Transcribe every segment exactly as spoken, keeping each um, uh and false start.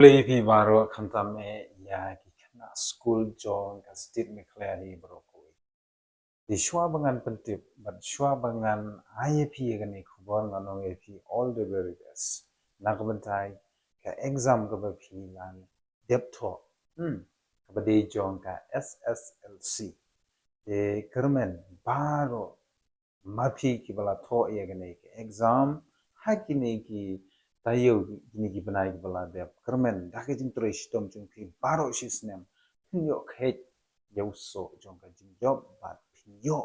Khublei phi baroh khamtam eh ïa ki khynnah skul jong ka state Meghalaya hi baroh kawei. Te shuwa ba ngan pyntip bad shuwa ba ngan ai ïa phi ïa kane ka khubor ngan ong ïa phi all the very best na ka bynta ka exam kaba phi la dep thoh, hmm, kaba dei jong ka S S L C. Te kyrmen baroh ma phi kiba la thoh ïa kane ka exam ha kine ki taïew, kine ki bnai kiba la dep, kyrmen da ka jingtrei shitom jong phi baroh shi snem phin ïoh kheit ïa u soh jong ka jingjop bad phin ïoh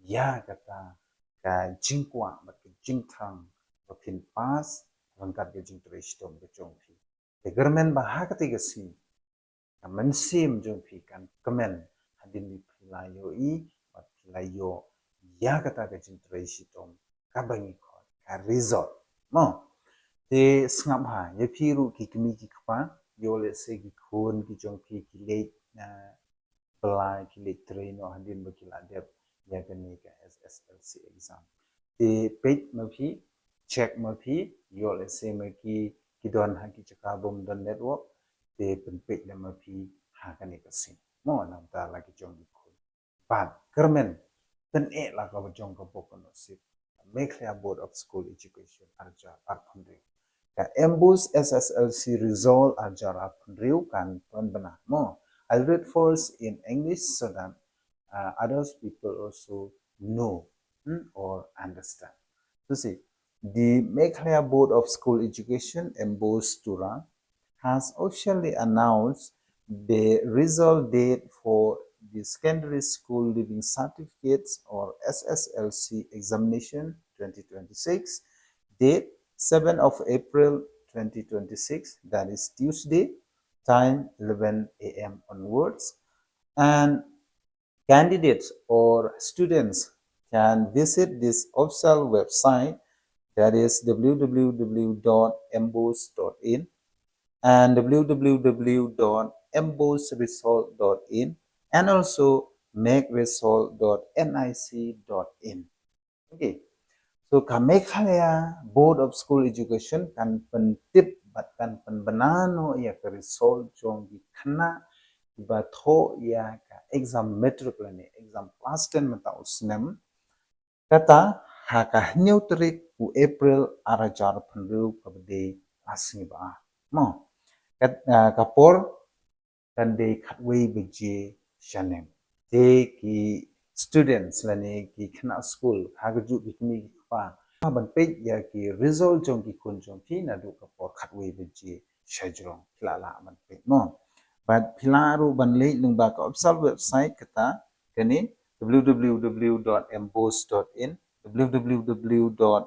ïa kata ka jingkwah bad ka jingthrang ba phin pass ryngkat ka jingtrei shitom ka jong phi. Te kyrmen ba ha kata ka sngi ka mynsiem jong phi kan kmen hadien ba phi la ïohi bad phi la ïoh ïa kata ka jingtrei shitom kaba ngi khot ka result. Mo, te sngap ha ïa phi ruh ki kmie ki kpa, ïoh lehse ki khun ki jong phi ki leit, ah, bylla, ki leit trei noh hadien ba ki la dep ïa kane ka S S L C exam. Te peit ma phi, check ma phi, ïoh lehse ma ki ki don ha ki jaka bym don network, te pynpeit lem ma phi ha kane ka sngi. Mo, na ka bynta la ki jong ki khun. Bad kyrmen, pyneh la ka jong ka bok ka nusip Meghalaya Board of School Education ar hajar arphew hynriew. Ka MBOSE S S L C result ar hajar arphew hynriew kan pynbna. Mo, I'll read first in English so that, uh, others people also know, hmm, or understand. To see, the Meghalaya Board of School Education, MBOSE Tura, has officially announced the result date for the Secondary School Leaving Certificates or S S L C examination twenty twenty-six, date seventh of April twenty twenty-six, that is Tuesday, time eleven A M onwards. And candidates or students can visit this official website, that is W W W dot mbose dot in and W W W dot mbose result dot in and also make result dot N I C dot in. Okay. So ka Meghalaya Board of School Education kan pyntip bad kan pynbna noh ïa ka result jong ki khynnah kiba thoh ïa ka exam matric lane exam class ten mynta u snem. Kata ha ka hynñiew tarik u April ar hajar arphew hynriew kaba dei ka sngi ba ar. Mo. Kat, ah, ka por kan dei khatwei baje shaneng. Te ki students lane ki khynnah skul ha kajuh ki kmie ki kpa, ha ban peit ïa ki result jong ki khun jong phi naduh ka por khatwei baje shajrong phi lah lah ban peit mo. Bad phi lah ruh ban leit lyngba ka official website kata kane W W W dot mbose dot in, W W W dot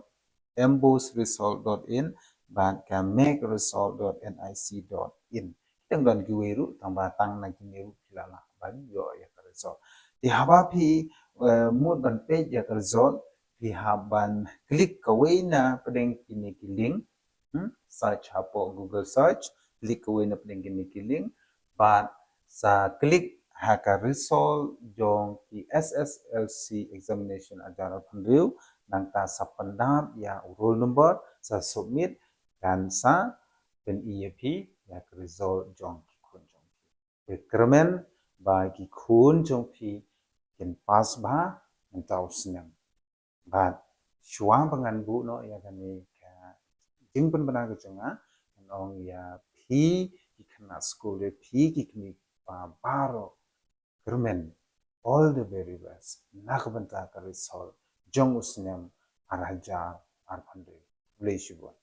mbose result dot in bad ka make result dot N I C dot in. Tang don kiwei ruh, tang ba tang na kine ruh phi lah lah ban ïoh ïa ka result. Te haba phi, eh, mut ban peit ïa ka result, phi hap ban click kawei na pdeng kine ki link. Hmm? Search hapoh Google search, click kawei na pdeng kine ki link. Bad sa click ha ka result jong ki S S L C examination ar hajar arphew hynriew, nangta sa pyndap ïa u roll number, sa submit, kan sa pyni ïa phi ïa ka result jong ki khun jong phi. Te kyrmen ba ki khun jong phi kin pass bha mynta u snem. Bad shuwa ba ngan buh noh ïa kane ka jingpynbna ka jong nga, ngan ong ïa phi ki khynnah skul, ïa phi ki kmie ki kpa baroh, kyrmen, all the very best na ka bynta ka result jong u snem ar hajar arphew hynriew. Khublei shibun.